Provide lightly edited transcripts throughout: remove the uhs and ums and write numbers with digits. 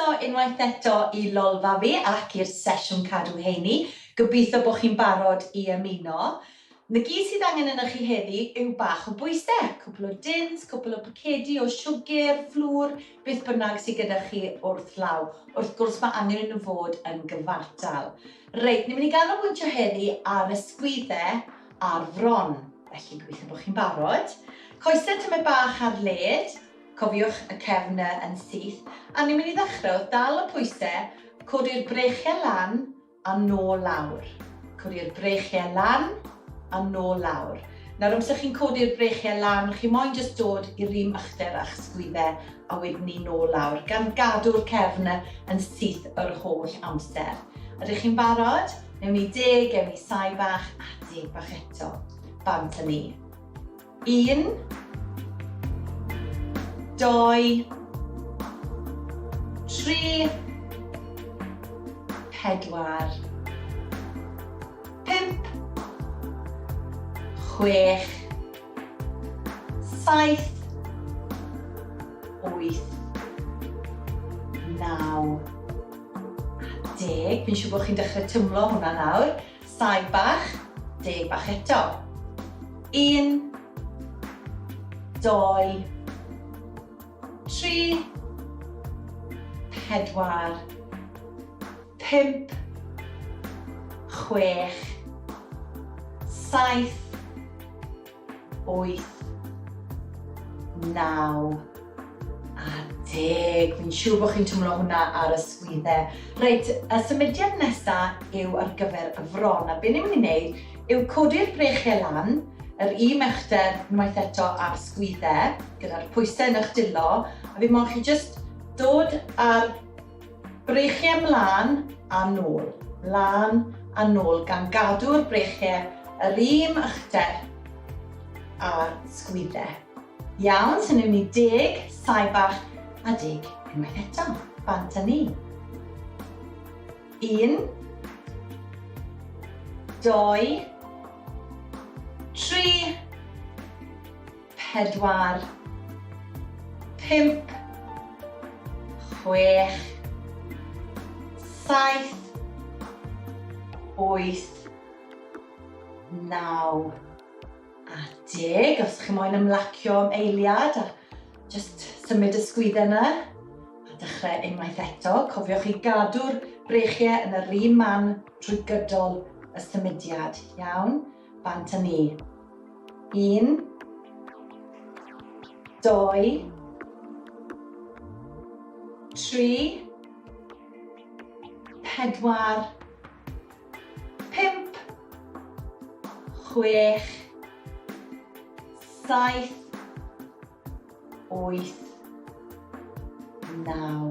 Croeso unwaith eto i Lolfa Fi ac i'r sesiwn Cadw Heini. Gobeithio bod chi'n barod i ymuno. 'Na gyd sydd angen arnoch chi heddi yw bach o bwysau, cwpl o dins, cwpl o pacedi o siwgr, fflwr, beth bynnag sydd gyda chi wrth law. Wrth gwrs mae angen i nhw fod yn gyfartal. Reit, ni'n mynd i ganolbwyntio heddi ar y sgwydde a'r fron. Felly gobeithio bod chi'n barod. Coesau tymed bach ar led, cofiwch y cefn yn syth. A ni'n mynd i ddechrau wrth dal y pwysau, codi'r breichiau lan a nôl lawr. Codi'r breichiau lan a nôl lawr. Nawr amser chi'n codi'r breichiau lan, chi moyn jyst dod i'r un uchder a'ch sgwydde a wedyn ni nôl lawr, gan gadw'r cefn yn syth yr holl amser. Ydych chi'n barod? Newn ni deg, ewn ni sai bach a deg bach eto. Bant â ni. Un, dou, tri, pedwar, pump, chwech, saith, wyth, naw, a deg. Fi'n siŵr bod chi'n dechrau tymlo hwnna nawr. Saib bach, deg bach eto. Un, dou, tri, pedwar, pump, chwech, saith, wyth, naw a deg. Fi'n siŵr bod chi'n twmlo hwnna ar y sgwydde. Reit, y symudiad nesa yw ar gyfer y fron, a be ni'n mynd i wneud yw codi'r breichiau lan, yr un mechder unwaith eto ar sgwydde, gyda'r pwysau yn eich dwylo, a fi moyn chi jyst dod â'r Breichiau mlân a nôl, mlân a nôl gan gadw'r breichiau yr un uchder a'r sgwydde. Iawn, so newn ni deg, saib bach a deg unwaith eto. Bant â ni. Un, dou, tri, pedwar, pump, chwech, saith, wyth, naw a deg. Os chi moyn ymlacio am eiliad a just symud y sgwydden yna a dechrau unwaith eto. Cofiwch i gadw'r breichiau yn yr un man trwy gydol y symudiad. Iawn? Bant â ni. Un, dou, tri, pedwar, pump, chwech, saith, wyth, naw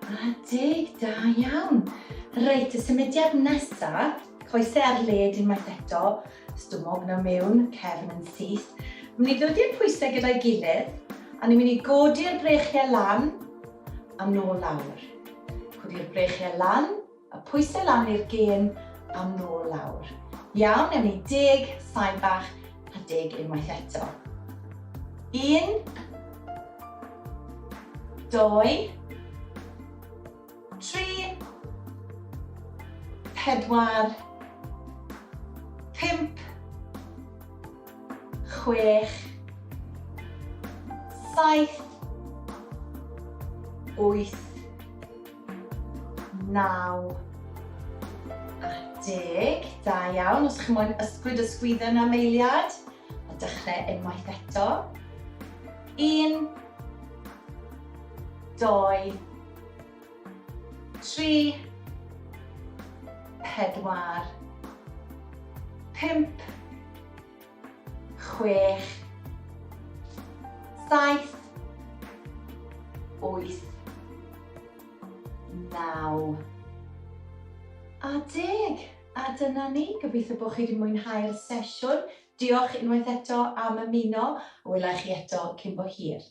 a deg. Da iawn. Reit, y symudiad nesa, coesau ar led unwaith eto, stumog na mewn, cefn yn syth. Mynd i ddod i'r pwysau gyda'i gilydd, a ni'n mynd i godi'r breichiau lan a nôl lawr. Codi'r breichiau lan Y pwysau lan i'r gên a nôl lawr. Iawn, newn ni deg saib bach a deg unwaith eto. Un, dou, tri, pedwar, pump, chwech, saith, wyth, naw a deg. Da iawn. Os chi moyn ysgwyd y sgwydden am eiliad, a dechrau unwaith eto. Un, dou, tri, pedwar, pump, chwech, saith, wyth, naw a deg. A dyna ni. Gobeithio bod chi wedi mwynhau'r sesiwn. Diolch unwaith eto am ymuno a wela i chi eto cyn bo hir.